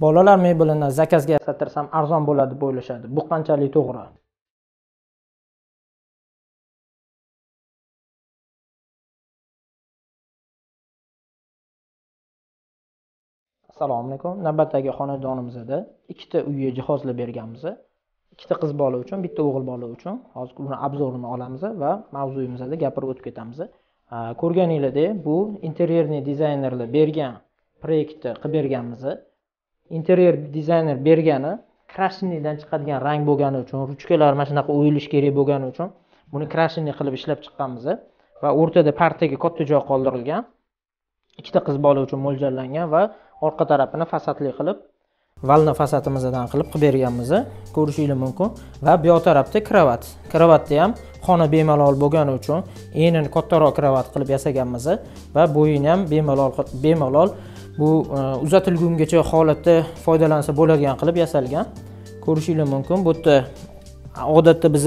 Bolalar mebelini zakazga yasattirsam arzon bo'ladi deb o'ylashadi. Bu qanchalik to'g'ri? Assalomu alaykum. Navbatdagi xonadonimizda ikkita uyga jihozlab berganmiz. Ikkita qiz bola uchun, bitta o'g'il bola uchun. Hozir uni obzorini olamiz va mavzuyimizda gapirib o'tib ketamiz. Ko'rganinglardek, bu interyerniy dizaynerlar bergan proyektni qilib berganmiz. Interyer dizayner bergani krashiniydan chiqadigan rang bo'lgani uchun, ruchkalar mana shunaqa o'yilish kerak bo'lgani uchun buni krashiniy qilib ishlab chiqqanmiz va o'rtada partaga katta joy qoldirilgan. Ikkita qiz bola uchun mo'ljallangan va orqa tarafini fasadli qilib, valna fasadimizdan qilib berganmiz. Ko'rishingiz mumkin. Va bu yoq tarafda kravat. Kravatda ham xona bemalol bo'lgani uchun enini kattaroq kravat qilib yasaganmiz va bo'yini ham bemalol bu uzatilgungacha holatda foydalansa bo'ladigan qilib yasalgan. Ko'rishingiz mumkin. Bu yerda odatda biz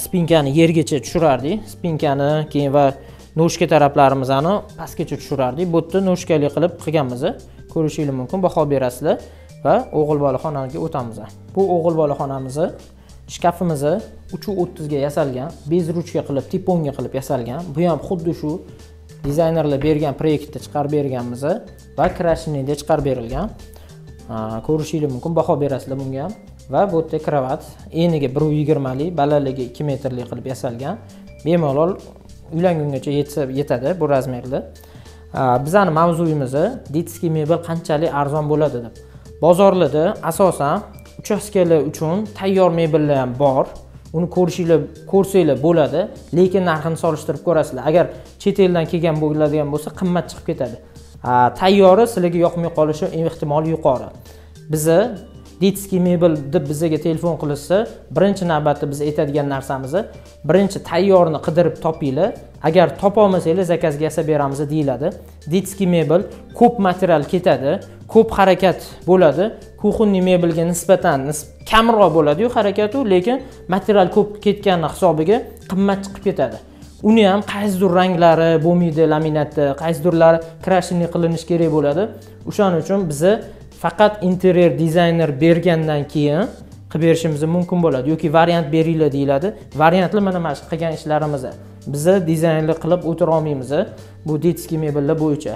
spinkani yergacha tushirardik. Spinkani keyin va noshka taraflarimizni pastgacha tushirardik. Bu yerda noshkali qilib qilganmiz. Ko'rishingiz mumkin, baho berasizlar va o'g'il bola xonaga o'tamiz. Bu o'g'il bola xonamizni shkafimizni 3.30 ga yasalgan, bez ruchka qilib, tiponga qilib yasalgan. Bu ham xuddi shu dizaynerlar bergan proyektda chiqarib berganmiz va krashinida chiqarib berilgan. Ko'rishingiz mumkin, baho berasizlar bunga ham. Va bu yerda kravat eniga 1.20 lik, balandligi 2 metrlik qilib yasalgan. Bemalol uylangungacha yetsa yetadi bu razmerda. Bizning mavzuyimiz detskiy mebel qanchalik arzon bo'ladi deb. Bozorlarda asosan uchastkalar uchun tayyor mebellar ham bor. Uni ko'rsanglar bo'ladi, lekin narxini solishtirib ko'rasizlar. Agar chet eldan kelgan bo'ladigan bo'lsa, qimmat chiqib ketadi. Tayyori sizlarga yoqmay qolishi ehtimoli yuqori. Bizi detskiy mebel deb bizga telefon qilishsa, birinchi navbatda biz aytadigan narsamiz, birinchi tayyorini qidirib topinglar. Agar topa olmasanglar, zakazga yasab beramiz deyiladi. Detskiy mebel ko'p material ketadi, ko'p harakat bo'ladi. Kuxonniy mebelga nisbatan kamroq bo'ladi-yu harakati, lekin material ko'p ketgani hisobiga qimmat chiqib ketadi. Uni ham qaysidir ranglari bo'lmaydi laminatda, qaysidirlari krashinli qilinish kerak bo'ladi. O'shaning uchun bizni faqat interyer dizayner bergandan keyin qilib berishimiz mumkin bo'ladi yoki variant beringlar deyiladi. Variantlar mana shu qilgan ishlarimiz. Bizni dizaynli qilib o'tira olmaymiz bu detskiy mebellar bo'yicha.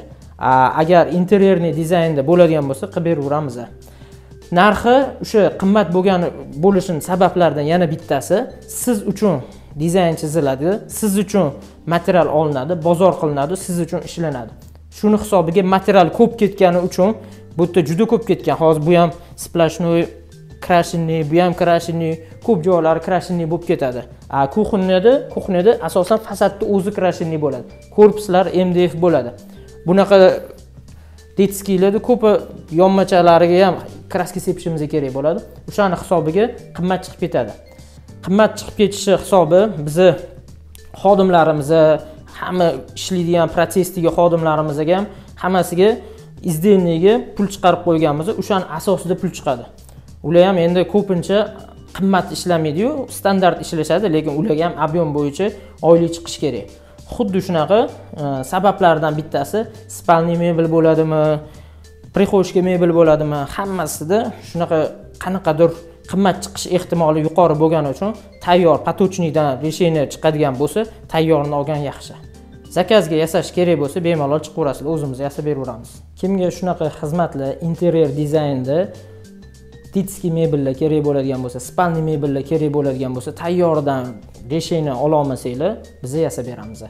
Agar interyerniy dizaynda bo'ladigan bo'lsa, qilib beraveramiz. Narxi o'sha qimmat bo'lgani bo'lishining sabablaridan yana bittasi, siz uchun dizayn chiziladi, siz uchun material olinadi, bozor qilinadi, siz uchun ishlanadi. Shuni hisobiga material ko'p ketgani uchun bu yerda juda ko'p ketgan. Hozir bu ham splashnoy krashinli, bu ham krashinli, ko'p joylari krashinli bo'lib ketadi. Kuxnyada asosan fasadda o'zi krashinli bo'ladi. Korpuslar MDF bo'ladi. Bunaqa detskiylarda ko'pi yonmachalariga ham kraska sepishimiz kerak bo'ladi. O'shani hisobiga qimmat chiqib ketadi. Qimmat chiqib ketishi hisobi bizni xodimlarimiz, hamma ishlaydigan protsessdagi xodimlarimizga ham hammasiga izdenligiga pul chiqarib qo'yganmiz. O'shani asosida pul chiqadi. Ular ham endi ko'pincha qimmat ishlamaydi-yu, standart ishlashadi, lekin ularga ham ob'yom bo'yicha oylik chiqish kerak. Xuddi shunaqa sabablardan bittasi spalniy mebel bo'ladimi, prixoshka mebel bo'ladimi, hammasida shunaqa qanaqadir qimmat chiqish ehtimoli yuqori bo'lgani uchun tayyor potochnikdan resheniya chiqadigan bo'lsa, tayyorini olgan yaxshi. Zakazga yasash kerak bo'lsa, bemalol chiqaverasizlar, o'zimiz yasab beraveramiz. Kimga shunaqa xizmatlar, interyer dizaynda detskiy mebellar kerak bo'ladigan bo'lsa, spalniy mebellar kerak bo'ladigan bo'lsa, tayyordan resheni ola olmasanglar, biz yasab beramiz.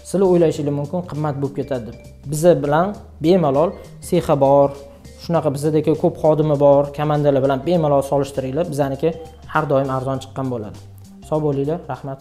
Sizlar o'ylashingiz mumkin qimmat bo'lib ketadi deb. Biza bilan bemalol sexa bor, shunaqa bizdagi ko'p xodimi bor, komandalar bilan bemalol solishtiringlar, bizaniki har doim arzon chiqqan bo'ladi. Sog' bo'linglar, rahmat.